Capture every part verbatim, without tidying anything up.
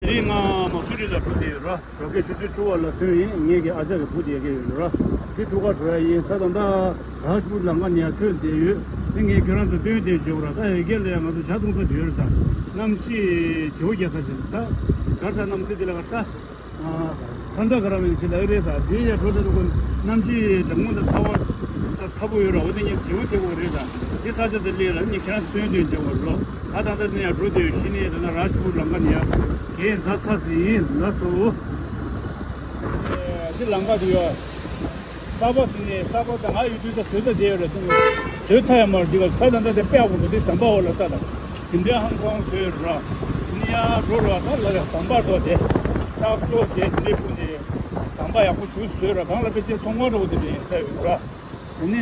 དེ་རིང་ང་མ་སུ་རི་ལ་འགྲོ་བསྡད་ཡོད་ར། རོགས་ཀྱི་ཆུ་ཚོད་དྲུག་པ་ལ་ཐོན་ཡིན། ངེད་ཀྱི་ཨ་ཅག་གི་བུ་དེ་ཡ་གི་ཡོད་ར། དེ་ཐུག་ག་འགྲོ་ཡ་ཡིན། ད་ད་ལྟ་རཱཇ་པུར་ལམ་ཁ་ནས་ཡར་ཐོན་བསྡད་ཡོད། དེ་ངས་ཁྱོད་རང་ཚོ་སྟོན་སྟོན་བྱེད་དགོས་ར། ད་ཡ་གི་ལ་ཡ་ང་ཚོ་ཇ་འཐུང་ས་ཅིག་ཡོད་རེད་ས། གནམ་གཤིས་བྱེའུ་རྒྱག་ས་ཅིག་ད་གར་ས་གནམ་ཚེ་དེ་ལ་གར་ས། ཁྲ་འདྲ་ག་ར་བའི་ཅི་ལ་རེད་ས། དེ་ཡ་འགྲོ་ད་འགྲོ་གོ་གནམ་གཤིས་གྲང་མོ་དང་ཚ་བ་ཚ་ཚ་པོ་ཡོད་ར། འོ་དེ་ངས་བྱེའུ་དེ་གོ་རེད་ས། དེ་ས་ཆ་དེ་ལས་ར་ངས་ཁྱེད་རང་ཚོ་སྟོན་སྟོན་བྱེད་དགོས་ར། ད་ད་ལྟ་ནས་ཡར་འགྲོ་དུས་གཞི་ནས་ད་ན་རཱཇ་པུར་ལམ་ཁ་ནས་ཡར་གས་འཛེགས་ཚར་ཟིན་ཡིན་ལགས་སོ། ཨེ་འདི་ལམ་ཁ་དེ་ཡོད། གསར་པ་ཟིན་ནས་གསར་པ་དང་ང་ཡོད་དུས་ད་བཟོས་ད་བསྡད་ཡོད་རེད། བཟོས་ཚར་ཡ་མ་རེད། འདི་ག་ད་ད་ད་དེ་དཔེ་ཡག་པོ་འདུག་དེ་ཟམ་པ་འོག་ལ་ལྟ་དང་། དེ་འདྲའི་ཧང་སང་བཟོས་ར། དེ་ནས་ཡར་འགྲོ་ར་ད་ལ་ཡ་ཟམ་པ་འགྲོ་དེ་ལྕགས་ཀྱོག་བྱས་དེ་འདྲའི་ཕུ་ནས་ཟམ་པ་ཡག་པོ་ཞིག་བཟོས་ར། གང་ལ་ཕལ་ཆེར་ཚོང་ཁང་འདྲ་བོ་དེ་འདྲ་ཡིན་ས་ཡོད་ར། དེ་ནས་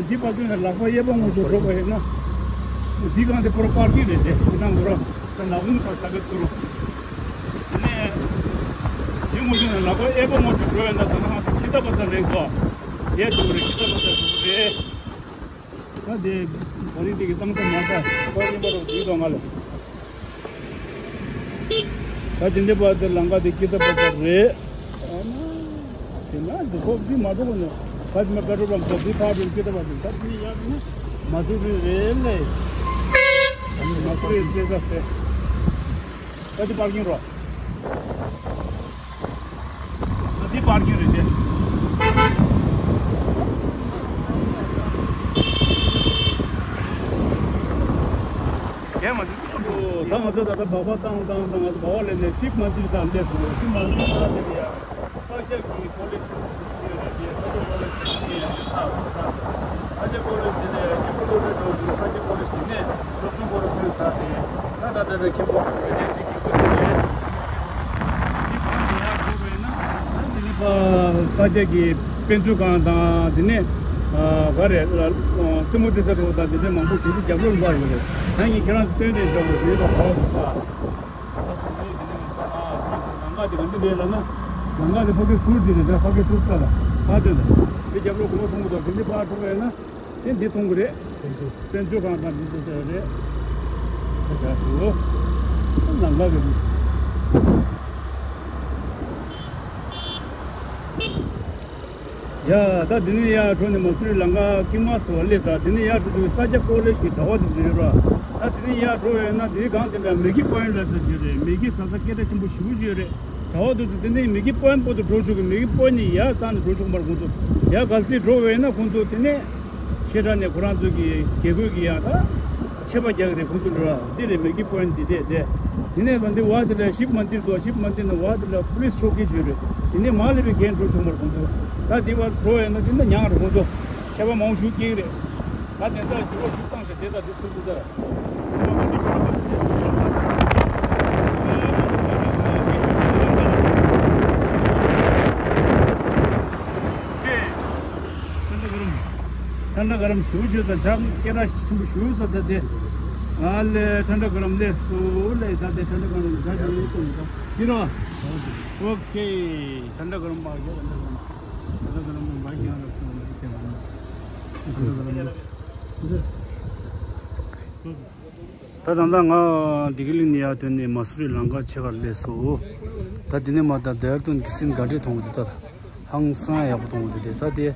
འདི་བར་དུ་ནས་ལག་པ་གཡས་པ་ངོས་སུ་འགྲོ་བ་ཡིན་ན། འདི་སྒང་དེ་ཕོར་པར་ཀིང་རེད་དེ། དེ་ནང་འགྲོ་ར་ས་ནག་ཁུང་ཚ་ས་བེད་ཐུ་རུ། དེ་ནས་འདི་ངོས་སུ་ནས་ལག་པ་གཡས་པ་ངོས་སུ་འགྲོ་ཡིན་ན་ད་ནང་ཁྱི་ཏ་པ་ས་རེད་གོ། ཡས་འགྲོ་རེད། ཁྱི་ཏ་པ་ས་འགྲོ་རེད། ད་དེ་བ་རི་དེ་གི་གཙང་ས་མ་ད་པར་ཀིང་པར་རུ་འདུག་དང་ང་ལ། ད་དེ་འདྲའི་བར་དུ་ལམ་ཁ་དེ་སྐྱིད་ཐབས་པ་རེད། ཨ་ན། དེ་ན་འདི་ཁོག་འདི་མ་གཏོགས་ནས་ད་དེ་ན་ཀ་ཀྲོ་རམ་ཁོག་འདི་ཕར་དུ་སྐྱིད་ཐབས་པ་རེད། ད་དེ་ནས་ཡར་དེ་ན་མ་སུ་རི་རེད་ལེ། མ་སུ་རི་སྐྱེ་ས་རེད། ད་དེ་པར་ཀིང་རོ། འདི་པར་ཀིང་རེད་དེ། རྒན་མ་འདི་ཚོ་ད་ང་ཚོ་ད་ལྟ་སྦག་སྦག་བཏང་བཏང་བཏང་ང་ཚོ་སྦག་སྦག་ལས་ནས་ཤིབ་མ་འདིར་ཙམ་སླེབས་སོང་། ཤིབ་མ་འདིར་ཙམ་སླེབས་ཡ་ས་སྐྱ་གི་ཀོ་ལེ་ཇི་ཆུང་ཆུང་ཅིག་རེད་དེ། ས་སྐྱ་ཀོ་ལེ་ཇི་དེ་ནས་ཡང་ཡིན་ཡང་ད་ས་སྐྱ་ཀོ་ལེ་ཇི་དེ་ནས་ཡང་སྐྱིད་པོ་སློབ་གྲྭ་འགྲོ་བཞིན། ས་སྐྱ་ཀོ་ལེ་ཇི་དེ་ནས་སློབ་ཆུང་སྐོར་ཐོན་ཚར་ཏེ་ད་ད་ལྟ་ད་ཁྱིམ་པོ་བོད་དོན་འདི་གི་བུ་དེ་རེད། འདི་གང་དུ་ཡར་འགྲོ་བས་ན་ད་འདི་ནི་ཕ་ས་སྐྱ་གི་དཔེ་མཛོད་ཁང་དང་། འདི་ནས་ཨ་ག་རེ་ལ་རྩེད་མོ་རྩེ་ས་འགྲོ་དང་། འདི་འདྲ་མང་པོ་ཞིག་འདི་རྒྱབ་ལོགས་ལ་ཡོད་རེད། ད་ངས་ཁྱེད་རང་ཚོ་སྟོན་སྟོན་འཇོག་དགོས་ཞུས་པ་གོ་སོང་ས། ལམ་ཁ་དེ་ག་འདི་རེད་ལབ་ན། ལམ་ཁ་དེ་ཕ་གི་ཟུར་འདི་རེད། ད་ཕ་གི་ཟུར་ལྟ་ལ་ཕ་དེ་ལ་དེ་རྒྱབ་ལོགས་གོང་མ་མཐོང་གི་འདུག་དེ་འདི་ཕར་འགྲོ་བས་ན་དེ་འདི་མཐོང་གི་རེད། དེ་ཚོ་དཔེ་མཛོད་ཁང་དང་འདི་ཚོ་ཟེར་རེད། ད་བཞག་ཞུ། ལམ་ཁ་གི་ཡ། ད་འདི་ནས་ཡར་འགྲོ་ནས་མ་སུ་རི་ལམ་ཁ་ཀིང་མ་སུ་བ་སླེབས་ས། འདི་ནས་ཡར་འགྲོ་དུས་ས་སྐྱ་ཀོ་ལེ་ཇི་གི་གྲྭ་པ་དེ་ཚོ་ཡོད་ར། ད་འདི་ནས་ཡར་འགྲོ་ཡོད་ན་འདིའི་སྒང་དེ་ལ་མེ་གི་པོ་ཡིན་ཊི་ལ་ཟེར་གྱི་རེད། མེ་གི་ཟ་ས་སྐད་གྲགས་ཆེན་པོ་ཞེ་པོ་ཅིག་ཡོད་རེད། གྲྭ་པ་དེ་ཚོ་དེ་ནས་མེ་གི་པོ་ཡིན་ཊི་པོ་ཏུ་འགྲོ་ཆོག་གི། མེ་གི་པོ་ཡིན་ཊི་ནས་ཡར་རྩ་ནས་འགྲོ་ཆོག་མ་རེད། ཁོང་ཚོ་ཡར་གལ་སྲིད་འགྲོ་བས་ན་ཁོང་ཚོ་དེ་ནས་ཆེ་དྲགས་ནས་ཁོ་རང་ཚོ་གི་དགེ་བསྐོས་ཀྱི་ཡང་ད་ཆད་པ་རྒྱག་གི་རེད། ཁོང་ཚོ་འགྲོ་ར་འདི་རེད། མེ་གི་པོ་ཡིན་ཊི་འདི་རེད་དེ། དེ་ནས་ལ་འདི་བ་དེ་ལ་ཤིབ་མ་འདིར་འདུག་ཤིབ་མ་འདིར་ནས་བ་དེ་ལ་པུ་ལིས་ཕྱོགས་ཀྱི་བརྗོད་རེད། དེ་ནས་མ་སླེབས་པའི་འགན་འགྲོ་ཆོག་མ་རེད་ཁོང་ཚོ། ད་དེ་བར་འགྲོ་ཡོད་ན་དེ་ན་ཉང་རེད། ཁོང་ཚོ་ཆད་པ་མང་པོ་ཞིག་སྐྱེལ་གི་རེད། ད་དེ་ཚོ་འགྱུར་བ་ཞིག་བཏང་ཞིག་དེ་ད་དེ་ཚུར་འདུག་ད། ཁྲ་འདྲ་ག་རམ། ཁྲ་འདྲ་ག་རམ་ཞུ་ཞུ་ས་ཇག་སྐད་གྲགས་ཆེན་པོ་ཞུ་ས་ད་དེ། ཨ་ལེ་ཁྲ་འདྲ་ག་རམ་ལས་སུ་ལས་ད་དེ་ཁྲ་འདྲ་ག་རམ་ཇག་ཞུ་ཏོང་ས་ཡིན་རོ། ཨོ་ཁེ། ཁྲ་འདྲ་ག་རམ་མ་གི་ཁྲ་འདྲ་ག་རམ། ཁྲ་འདྲ་ག་རམ་མ་གི་ཁྲ་འདྲ་ག་རམ། ད་ད་ལྟ་ང་བདེ་སྐྱིད་གླིང་ནས་ཡར་ཐོན་ནས་མ་སུ་རི་ལམ་ཁ་ཕྱེད་ཀར་སླེབས་སོང་། ད་འདི་ནས་མར་ད་ལྡེ་ར་ལྡུན་གྱི་སིན་ག་འདྲས་མཐོང་གི་འདུག་ད་ཧང་སང་ཡག་པོ་མཐོང་གི་འདུག་དེ་ད་དེ་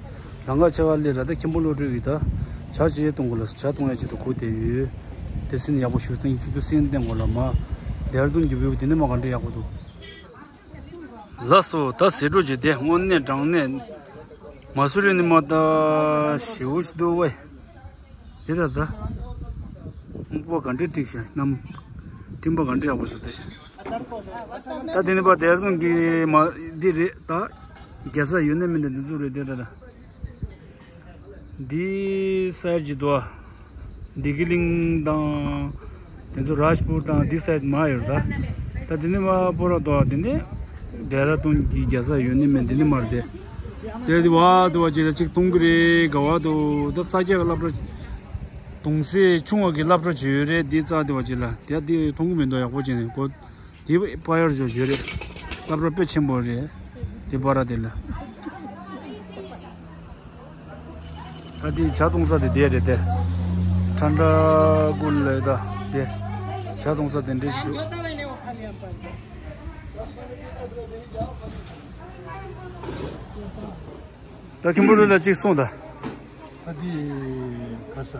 ལམ་ཁ་ཕྱེད་ཀར་སླེབས་ར། ད་མཁན་པོ་བློ་གྲོས་ཀྱིས་ད་ཇ་ཅིག་གཏོང་དགོས་ལ་ཇ་གཏོང་ཡ་ཆེད་དུ་སྒུག་བསྡད་ཡོད། དེ་སིན་ཡག་པོ་ཞུ་སྟངས་ཁྱོད་ཚོ་སིན་བསྟན་དགོས་ལ་མ། ལྡེ་ར་ལྡུན་གྱི་བིའུ་འདི་ནས་མར་ག་འདྲས་ཡག་པོ་འདུག་ལགས་སོ། ད་ཟེར་འགྲོ་བྱེད་དེ་དངོས་གནས་དྲང་གནས་མ་སུ་རི་ནས་མར་ད་ཞེ་པོ་ཞིག་འདུག་ཝེ། དེ་ད་ད། སྨུག་པ་ག་འདྲས་དཀྲིས་ཤག་གནམ། སྤྲིན་པ་ག་འདྲས་ཡག་པོ་འདུག་དེ། ད་དེ་ནས་ཕར་ལྡེ་ར་ལྡུན་གྱི་མ་འདི་རེད་ད། རྒྱལ་ས་ཡོད་ན་མེད་ན་འདི་ཚོ་རེད་དེ་ད་ད། འདི་སའིཌ་ཅིག་འདུག་ཨ། བདེ་སྐྱིད་གླིང་དང་། དེ་ཚོ་རཱཇ་པུར་དང་འདི་སའིཌ་མར་ཡོད་རེད་ད། ད་དེ་ནས་མར་སྤོ་ར་འདུག་ཨ། དེ་ནས་ལྡེ་ར་ལྡུན་གྱི་རྒྱལ་ས་ཡོད་ནི་མེད་འདི་ནས་མར་དེ། དེ་དེ་བ་དེ་བ་ཅིག་ལ་ཅིག་གཏོང་གི་རེད། ག་བ་དུ་ད་ས་སྐྱ་གི་སློབ་གྲྭ། གདུང་སེམས་ཆུང་བ་གི་སློབ་གྲྭ་ཅིག་ཡོད་རེད། འདི་རྩ་དེ་བ་ཅིག་ལ་དེ་དེ་མཐོང་གི་མི་འདུག་ཡག་པོ་བྱས་ནས་གོ། དེ་པ་ཡར་འཇོག་བརྗོད་རེད། སློབ་གྲྭ་དཔེ་ཆེན་པོ་རེད། དེ་པ་ར་དེ་ལ། ད་དེ་ཇ་གཏོང་ས་དེ་དེ་རེད་དེ། ཁྲ་འདྲ་ཀུ་ལ་ད་དེ། ཇ་གཏོང་ས་དེ་འདྲས་ཞིག་འདུག་ད་ཁྱིམ་པོ་རུ་ལ་གཅིག་གསུངས་ད། ཨ་དེ་ག་ས།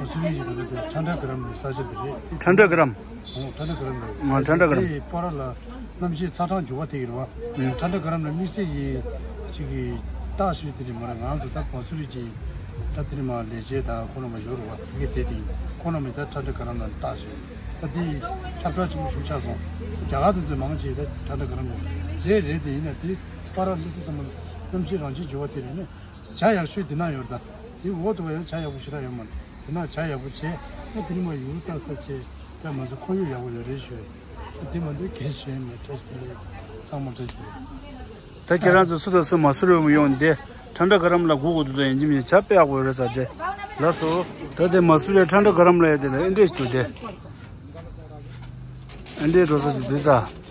ཨ་སུ་རི་ཡི་རུ་དེ་ཁྲ་འདྲ་ག་རམ་ནི་ས་ཆ་དེ་རེད། ཁྲ་འདྲ་ག་རམ། ཨོ་ཁྲ་འདྲ་ག་རམ་རེད། ང་ཁྲ་འདྲ་ག་རམ། དེ་པ་ར་ལ་གནམ་གཤིས་ཚ་གྲང་འགྱུར་བ་དེ་གི་རེད་བ། ཁྲ་འདྲ་ག་རམ་ལ་དམིགས་བསལ་གྱི་ཅིག་གི་རྟགས་ཤིག་དེ་རེད་མ་རེད། ང་ཚོ་ད་ཨ་སུ་རི་གི་ད་དེ་རེད་མ་ལས་བྱེད་དང་ཁོ་རང་མ་ཡོད་རེད་བ། དེ་གི་དེ་དེ་ཁོ་རང་མི་ད་ཁྲ་འདྲ་ག་རམ་ལ་རྟགས་ཤིག་ད་དེ་ཁྱབ་བསྒྲགས་ཆེན་པོ་ཞིག་ཆགས་སོང་། རྒྱ་གར་དེ་ཚོས་མང་ཆེ་ད་ཁྲ་འདྲ་ག་རམ་རེད། རེད་རེད། དེ་ཡིན་ན་དེ་པ་ར་ལི་ཏི་ས་མ་གནམ་གཤིས་རང་བཞིན་འགྱུར་བ་དེ་རེད་ནི། བྱ་ཡག་ཤོས་དེ་ན་ཡོད་ད། དེ་འོག་ཏུ་བ་ཡང་བྱ་ཡག་པོ་ཞེ་དྲག་ཡོད་མ་རེད། དེ་ན་བྱ་ཡག་པོ་བྱས་ན་དེ་ནི་མ་ཡུལ་ལྟ་ས་བྱས་ད་མ་ཚོ་ཁོར་ཡུག་ཡག་པོ་ཡོད་རེད་ཞུས། ད་དེ་མ་འདུག་གལ་ཞེན་མེད། བཀྲ་ཤིས་བདེ་ལེགས། ཚང་མ་བཀྲ་ཤིས་བདེ་ལེགས། ད་ཁྱེད་རང་ཚོ་སུ་དང་སུ་མ་སུ་རི་ཡོང་དེ་ཁྲ་འདྲ་ག་རམ་ལ་སྒུག་དགོས་འདུག་ད་ཡིན་གཅིག་མིན་གཅིག་བྱ་དཔེ་ཡག་པོ་ཡོད་རེད་ས་དེ། ལགས་སོ། ད་དེ་མ་སུ་རི་ཁྲ་འདྲ་ག་རམ་ལ་ཡོད་དེ་ལ་ཨེ་འདྲས་ཞིག་འདུག་དེ། ཨེ་འདྲས་འགྲོ་ས་ཞིག་འདུག་ད།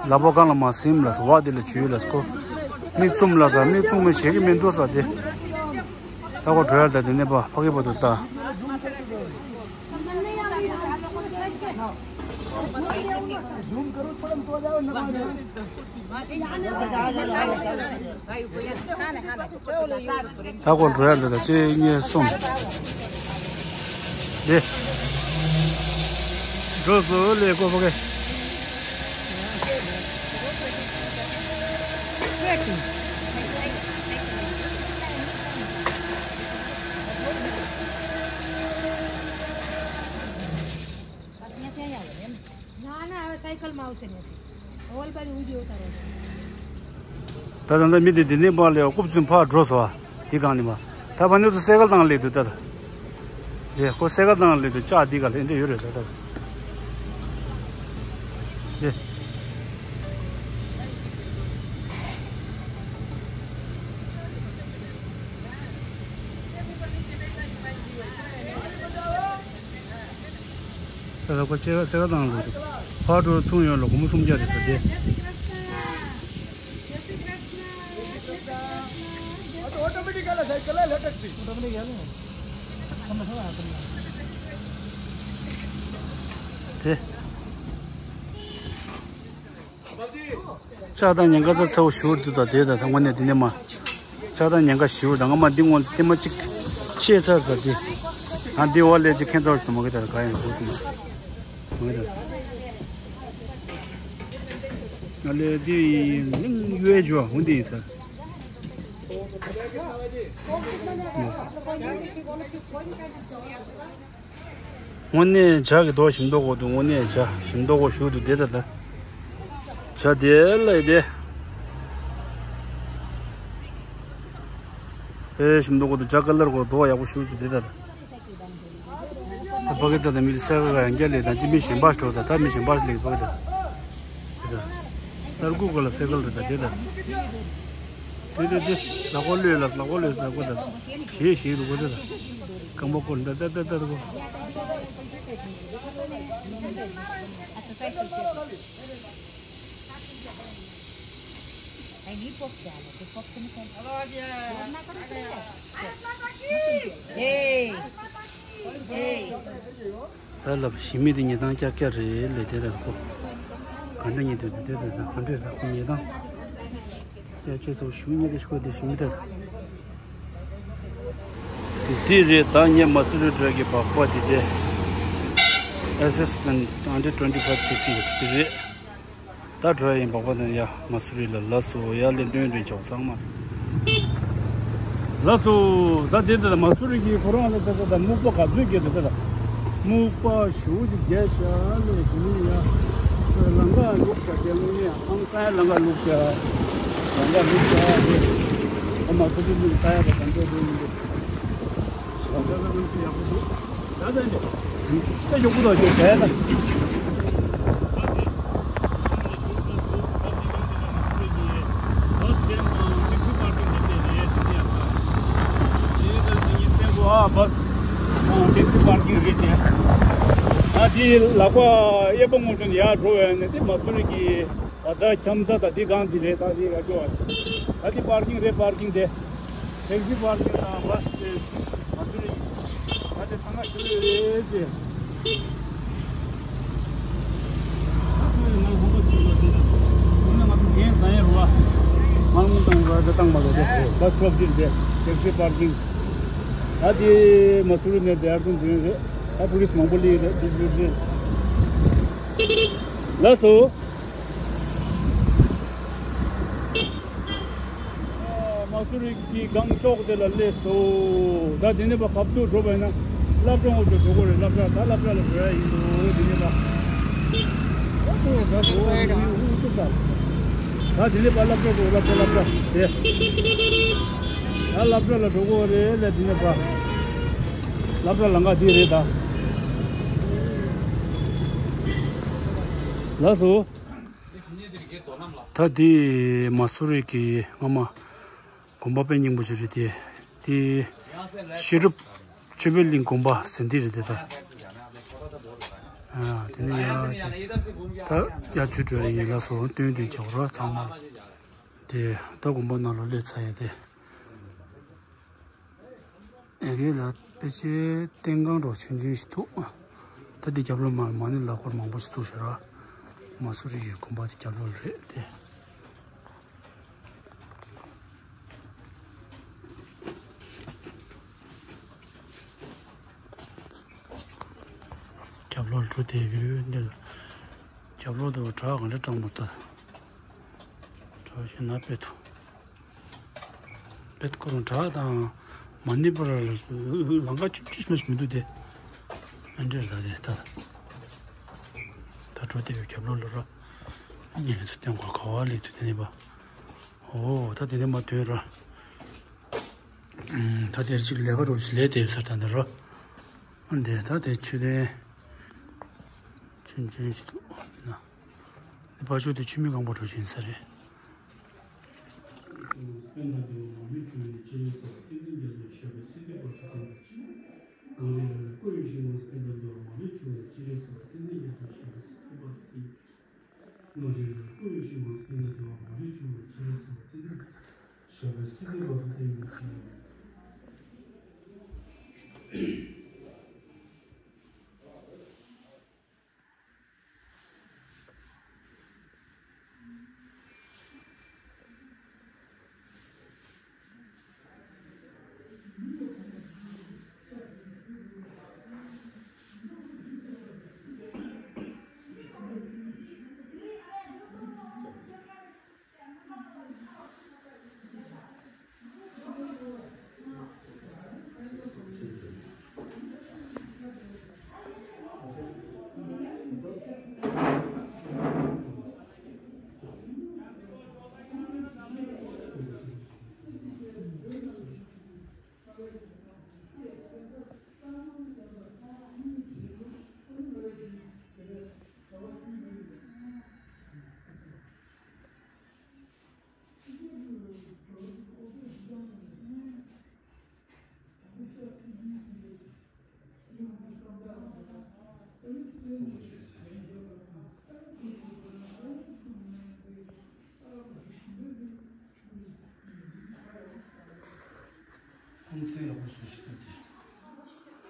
ལ་པོ་གང་ལ་མ་སིམ་ལ་སོ་བ་དེ་ལ་བྱུས་ལ་སོ། མིག་བཙུམ་ལ་ས་མིག་བཙུམ་མི་ཞེ་གི་མི་འདུག་ས་དེ། ད་གོ་བྲོ་ཡ་ད་དེ་ནས་པ་ཕ་གི་པ་དུ་ལྟ། ད་གོ་འགྲོ་ཡ་འདི་ལ་གཅིག་གཉིས་གསུམ། འདི། འགྲོ་སོ་ལས་ཀོ་ཕ་གི། ना ना, साइकिल में उसे नहीं। ओल पर वीडियो उतारो। ད་ད་ལྟ་མི་དེ་འདི་ནས་པར་ལས་རྐུབ་ཚུན་ཕར་འགྲོ་སོང་བ། དེ་གང་ནས་པ། ད་ཕ་ནི་ཚོ་སེ་གལ་བཏང་ལས་འདུག་ད། དེ་ཁོ་སེ་གལ་བཏང་ལས་འདུག་ལྕགས་འདི་ག་ལས་འདྲ་ཡོད་རེད་ད་ད། དེ། ད་ལྟ་ཁོ་སྐྱེ་ཁ་སེ་ག་བཏང་ལོ་དུ་ཕར་འགྲོ་ཚུར་ཡོང་ལོ་སྒོར་མོ་སུམ་བརྒྱ་རེད་ཟེར་ཏེ། དེ། ལྕགས་དང་ཉེན་ཁ་ཚ་ཚ་བོ་ཞུ་འདུག་ད་དེ་ད་ད་དངོས་གནས་དེ་ནས་མ། ལྕགས་དང་ཉེན་ཁ་ཞུ་ད་ང་མ་འདི་སྔོན་དེ་མ་གཅིག་ཤེས་ཚར་ས་དེ། ང་འདི་བ་ལས་ཅིག་ཁྱེད་ཚོར་ཞུ་མ་གི་ད་ག་ཡང་གོ་སོང་། མ་གི་ད། ང་ལས་དེ་ཡིན་ལིང་ཡོད་ཇོ་འོན་དེ་ཡིན་ས། དངོས་གནས་བྱ་གི་དོ་ཞིམ་མདོག་གོ་འདུག་དངོས་གནས་བྱ་ཞིམ་མདོག་གོ་ཞུ་འདུག་དེ་ད་ད། བྱ་དེ་ལ་དེ། ཨེ་ཞིམ་མདོག་གོ་འདུག་བྱ་ཀ་ལར་གོ་དོ་ཡག་པོ་ཞུ་འདུག་དེ་ད་ད། ད་ཕ་གི་ད་ད་མི་སེ་ག་ག་ཡང་རྒྱ་ལས་ད་ཅི་མི་གཞན་པ་འགྲོ་ད་ད་མི་གཞན་པ་ལས་ཕ་གི་ད། དེ་ད། ལར་གུ་གོ་ལ་སེ་གལ་རེད་ད་དེ་ད། དེ་དེ་དེ་ལག་པ་ལོས་ལ་ལག་པ་ལོས་ལག་པ་དང་ཞེས་ཞེས་རུ་གོ་དེ་དང་རྐང་པ་བསྐོར་འདི་ལྟ་ལྟ་ལྟ་རུ་གོ། ད་ལབ་ཞི་མི་དེ་ཉེ་ཐང་ཀྱག་ཀྱག་རེད་ལས་དེ་ལྟར་གོ། ག་འདྲ་ཉེ་དུ་དེ་དེ་ལྟར་ག་འདྲ་ལ་གོ་ཉེ་ཐང་། ཡ་ཁྱེད་ཚོ་ཞུ་ཉེ་དེ་ཤོད་དེ་ཞུ་མི་ལྟར། དེ་རེད་ད་ངས་མ་སུ་རི་འགྲོ་གི་བག་པ་དེ་དེ། ཨེ་སི་སི་ཊེན་ཊི་ཨན་ཌར་ཊུ་ཝེན་ཊི་ཕའིབ་ཅི་སི་དེ་རེད། ད་འགྲོ་ཡིན་བག་པ་དང་ཡ་མ་སུ་རི་ལ་ལ་སོ་ཡ་ལས་འདོན་འདོན་ཆོག་ཚང་མ། ལགས་སོ། ད་དེ་ལྟར་མ་སུ་རི་གི་ཁོ་རང་ལ་ཆ་ས་དང་སྨུག་པ་ག་ཚོད་སྐྱེས་འདུག་ད། སྨུག་པ་ཞུ་ཞིག་རྒྱས་ཤ་ལས་ཞུ་ནི་ཡ། ལང་ཀ་ལུག་ཤ་དེ་ངོ་ནས་ཨང་སང་ལང་ཀ་ལུག་ཤ། ལང་ཀ་ལུག་ཤ་དེ། ཨ་མ་ཁུ་ཚོ་ལུག་ལྟ་ཡ་པ་གང་འདྲ་འདུག་མི་འདུག་ལང་ཀ་ལ་གནམ་གཤིས་ཡག་པོ་འདུག་ད་ད་འདི། ད་ཡོང་གི་ད་ཡོང་ག་ཡ་ད། ཨ་དེ་ལག་པ་གཡས་པ་ངོས་ཕྱོགས་ནས་ཡར་འགྲོ་བས་ནས་དེ་མ་སུ་རི་གི་ད་ལྟ་འཁྱམ་ས་ད་དེ་གང་དེ་རེད། ད་དེ་ཡར་འགྲོ་བ་ད་དེ་པར་ཀིང་རེད། པར་ཀིང་དེ་ཊེག་སི་པར་ཀིང་དང་བྷ་སི་དེ། ལགས་སོ། མ་སུ་རི་གི་སྒང་ཅོག་དེ་ལ་སླེབས་སོང་། ད་དེ་ནས་ཕར་ཁ་ཐུག་འགྲོ་བ་ཡིན་ན་སློབ་གྲྭ་ངོས་ལ་འགྲོ་དགོས་རེད། སློབ་གྲྭ། ད་སློབ་གྲྭ་ལ་འགྲོ་ཡ་ཡིན་འདུག་དེ་ནས་ཕར། ཨོ་ད་ཨོ་ཨུ་ཚུགས་ད། ད་དེ་ནས་ཕར་སློབ་གྲྭ་འགྲོ། སློབ་གྲྭ། སློབ་གྲྭ་དེ། ད་སློབ་གྲྭ་ལ་འགྲོ་དགོས་རེད་ལ། དེ་ནས་ཕར་སློབ་གྲྭ་ལམ་ཁ་འདི་རེད་ད། ལགས་སོ། ད་འདི་མ་སུ་རི་གི་སྔ་མ་དགོན་པ་དཔེ་སྙིང་པོ་ཞིག་རེད་དེ། དེ་ཤེས་རབ་ཆོས་འཕེལ་གླིང་དགོན་པ་ཟེར་འདི་རེད་དེ་ད། ཨ་དེ་ནས་ཡར་ཕྱིན། ད་ཡར་ཚུར་འགྲོ་ཡ་ཡིན། ལགས་སོ། སྟོན་སྟོན་བྱེད་རོགས་ཚང་མ། དེ་ད་དགོན་པ་ནང་ལ་སླེབས་ཚར་ཡ་དེ། ཨེ་གེ་ལ་དཔེ་ཆའི་བསྟན་ཁང་འདྲ་ཆུང་ཆུང་ཞིག་འདུག་ད་འདི་རྒྱབ་ལོགས་མ་མ་ཎི་ལག་འཁོར་མང་པོ་ཞིག་བཙུགས་ཤག་ར། མ་སུ་རི་ཡི་དགོན་པ་དེ་རྒྱབ་ལོགས་ལ་རེད་དེ། རྒྱབ་ལོགས་ལ་འགྲོ་བསྡད་ཡོད། འདི་ལ་རྒྱབ་ལོགས་དུ་བྲག་གང་འདྲ་དྲངས་པ་ལྟ། བྲག་ཞེ་ན་དཔེ་ཐུ། དཔེ་ཁོ་རང་བྲག་དང་མ་ཎི་བར་ལ་ལམ་ཁ་ཆུང་ཆུང་མ་ཞིག་མི་འདུག་སྟེ། ཨ་འདྲས་ལ་དེ་ད། ད་འགྲོ་བསྡད་ཡོད། རྒྱབ་ལོགས་ལ་ར། ཉེ་ཚུལ་སྟོན་གོ་ག་བ་ལས་དུ་དེ་ནས་པ། ཨོ་ད་དེ་ནས་མ་ཐོན་ར། ད་དེར་ཅིག་ལས་ཀ་རོགས་ཅིག་ལས་དེ་ཡོད་ས་ད་འདི་རོ། ཨ་འདི་ད་དེ་ཆུ་ལེན་ཆུན་ཆུན་ཞིག་འདུག་ན། ཕ་ཤོ་དེ་ཆུ་མིག་གང་པོ་འགྲོ་བཞིན་ས་རེད།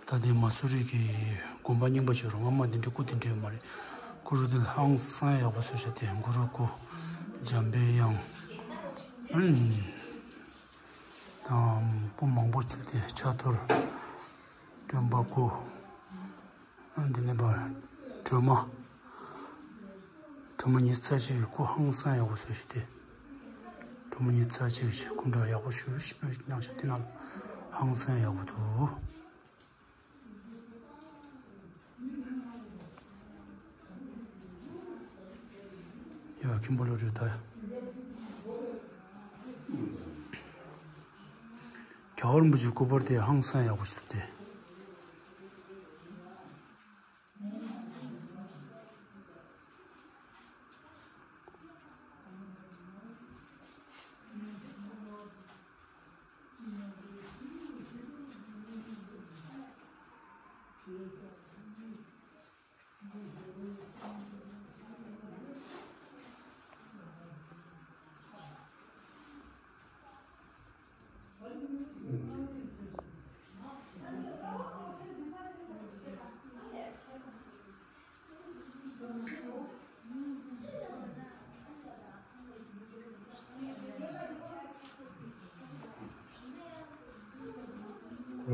ད་ལྟའི་མ་སུ་རི་གི་དགོན་པ་རྙིང་པ་ཞིག་རུ་སྔ་མ་འདི་འདྲའི་སྐུ་དེ་འདྲའི་མ་རེད། སྐུ་རུ་དེ་ཧང་སང་ཡག་པོ་བཟོས་ཤག་དེ་གུ་རུ་སྐུ། འཇམ་པའི་དབྱངས། ཨ་ནི། དང་སྐུ་མང་པོ་བཙུགས་ཏེ་ཕྱག་རྡོར། སྟོན་པ་སྐུ། ཨ་འདི་ནས་པ། སྒྲོལ་མ། སྒྲོལ་མ་ཉི་ཤུ་རྩ་གཅིག་གི་སྐུ་ཧང་སང་ཡག་པོ་བཟོས་ཤག་དེ། སྒྲོལ་མ་ཉི་ཤུ་རྩ་གཅིག་གི་སྐུ་འདྲ་ཡག་པོ་ཞིག་ཞིག་གནང་ཤག་དེ་ནང་ཧང་སང་ཡག་པོ་འདུག་ཡ་ཁྱིམ་པོ་ལོ་རེ་ད། རྒྱལ་བ་རིན་པོ་ཆེའི་སྐུ་པར་དེ་ཧང་སང་ཡག་པོ་ཞིག་འདུག་སྟེ། ད་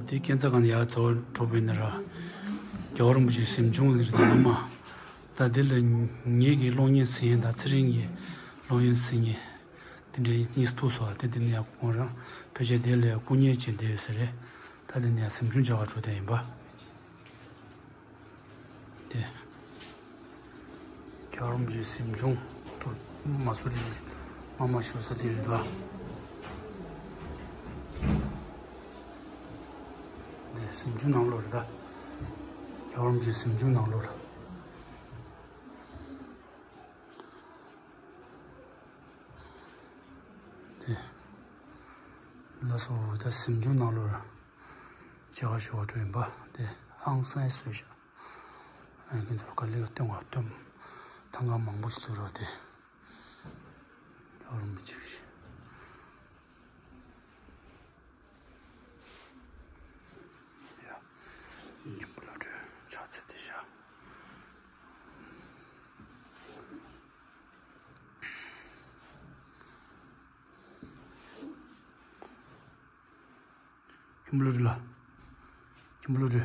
དེའི་སྐས་འཛེགས་གང་ཡར་ཚོར་གྲུབ་པའི་ནི་ར། རྒྱལ་བ་རིན་པོ་ཆེའི་གཟིམ་ཆུང་རེད་ད་མ། ད་འདི་ལ་ངེད་ཀྱི་གློག་བརྙན་གཟིགས་མཁན་དང་ཚེ་རིང་གི་གློག་བརྙན་གཟིགས་མཁན་དེ་འདྲའི་གཉིས་ཐུག་སོང་བ། དེ་འདི་ནས་ཡར་ཁོང་རང་ཕལ་ཆེར་དེ་ལ་སྐུ་ཉིད་ཅིག་བསྡད་ཡོད་ས་རེད། ད་དེ་ནས་ཡར་གཟིམ་ཆུང་བྱ་བ་འགྲོ་བསྡད་ཡིན་པ། དེ། རྒྱལ་བ་རིན་པོ་ཆེའི་གཟིམ་ཆུང་དུ་མ་སུ་རི་མ་མ་བཞུགས་ས་དེ་རེད་པ། དེ་གཟིམ་ཆུང་ནང་ལོགས་རེད་ད། རྒྱལ་བ་རིན་པོ་ཆེའི་གཟིམ་ཆུང་ནང་ལོགས་རེད། དེ། ལགས་སོ། ད་གཟིམ་ཆུང་ནང་ལོགས་རེད། མཇལ་ཁ་ཞུ་བ་འགྲོ་ཡིན་པ། དེ་ཧང་སངས་བཟོས་ཤག་ཨ་ཁྱེད་ཚོ་ག་ལེར་སྟོན་བ་སྟོན། ཐང་ག་མང་པོ་ཞིག་འདུག་ར་དེ། ཡོ་རུམ་ཅིག་ཤི། ཡ། ཁྱིམ་པ་ལ་འགྲོ་ཕྱག་འཚལ་དེ་བཞག་ཁྱིམ་པ་ལ་རེ་ལ། ཁྱིམ་པ་ལ་རེ།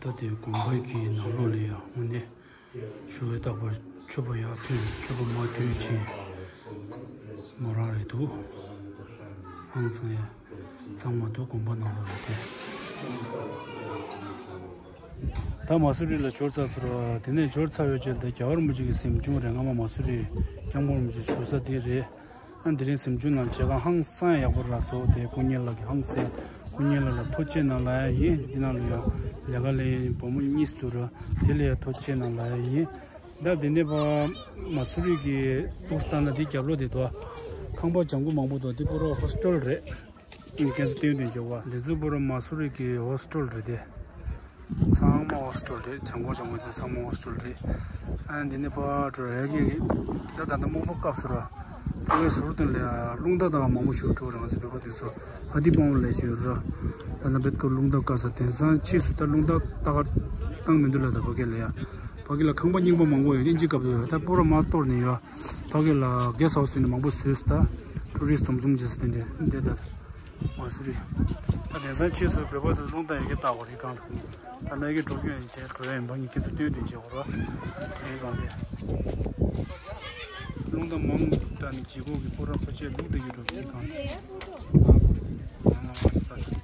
ད་ལྟའི་དགོན་པ་གི་ནང་ལོགས་ལ་ཡང་དངོས་གནས་ཞུ་བའི་རྟག་པར་མཆོད་པ་ཡར་ཐོན། མཆོད་པ་མར་ཐོན་བྱས་མོ་རང་རེད་འདུག་ཧང་སང་ཡ། ཚང་མ་འདུག་དགོན་པ་ནང་ལོགས་ལ་དེ། ད་མ་སུ་རི་ལ་འབྱོར་ཚར་སོང་ར། དེ་ནས་འབྱོར་ཚར་བའི་རྗེས་ལ་དེ་རྒྱལ་བ་རིན་པོ་ཆེ་གི་གཟིམ་ཆུང་རེད། སྔ་མ་མ་སུ་རི་སྐྱབས་མགོན་རིན་པོ་ཆེ་བཞུགས་ས་དེ་རེད། ཨ་དེ་རིང་གཟིམ་ཆུང་ནང་མཇལ་ཁ་ཧང་སང་ཡག་པོ་རག་སོང་། དེ་སྐུ་ཉིད་ལགས་ཀྱིས་ཧང་སང་། སྐུ་ཉིད་ལགས་ལ་ཐུགས་རྗེ་གནང་ལབ་ཡ་ཡིན། འདི་ནང་ལ་ཡང་ལས་ཀ་ལས་བུ་མོ་གཉིས་འདུག་ར། དེ་ལ་ཡང་ཐུགས་རྗེ་གནང་ལབ་ཡ་ཡིན། ད་དེ་ནས་ཕར་མ་སུ་རི་གི་ཏུག་སྟ་ན་དེ་རྒྱབ་ལོགས་དེ་འདུག་ཁང་པ་ལྗང་གུ་མང་པོ་འདུག་དེ་པུ་ར་ཧོ་སི་ཊལ་རེད། ཨིན་ཁན་སི་ཏེན་ཏེན་བྱེད་པ། འདི་ཚོ་པུ་ར་མ་སུ་རི་གི་ཧོ་སི་ཊལ་རེད་དེ། ཚང་མ་ཧོ་སི་ཊལ་རེད། ལྗང་གུ་ལྗང་གུ་དེ་ཚང་མ་ཧོ་སི་ཊལ་རེད། ཨ་འདི་ནས་ཕར་འགྲོ་ཡ་གི་ད་ད་ལྟ་སྨུག་པ་བཀབ་སོང་ར། ཕ་གིའི་ཟུར་དེ་ལ་རླུང་རྟ་དང་མང་པོ་ཞིག་འགྲོ་ར། ང་ཚོ་བོད་པ་དེ་ཚོ་ཧ་ཏི་པང་ལ་ཞིག་ཡོད་ར། ད་ལྟ་བེད་ཀོ་རླུང་རྟ་བཀབ་ས་དེང་སང་ཕྱིས་སུ་ད་རླུང་རྟ་ད་ག་བཏང་མི་འདུག་ལ། ད་ཕ་གི་ལ་ཡ་ཕ་གི་ལ་ཁང་པ་རྙིང་པ་མང་པོ་ཡོད། ཨིན་ཇི་བཀབ་ཡོད། ད་པུ་ར་མར་གཏོར་ནས་ཡོད། ཕ་གི་ལ་གེ་སི་ཧའུ་སི་ནས་མང་པོ་བཟོས་སོང་། ད་ཊུ་རི་སི་ཊི་འཛོམས་འཛོམས་བྱེད་ས་དེ་འདྲ་འདི་ད་མ་སུ་རི། ད་དེང་སང་ཕྱིས་སུ་བོད་པ་ཚོས་རླུང་རྟ་ཡ་གི་བཏགས་པ་རེད་གང་། ད་ནང་གི་འགྲོ་རྒྱུ་ཡང་བྱས་འགྲོ་ཡ་ཡིན་པ་ངས་ཁྱེད་ཚོ་སྟོན་དུ་བྱེད་དགོས་ར། ཡིན་གང་དེ། རླུང་རྟ་མང་དྲགས་ནས་བྱེད་སྒོ་གི་ཕོ་བྲང་ཕལ་ཆེར་ལུག་འདེད་ཀྱི་འགྲོ་ཡིན་གང་དེ། ཨ་ཁོ་རེ་ཡིན་ཟེར་ན་ང་ང་ས་ས།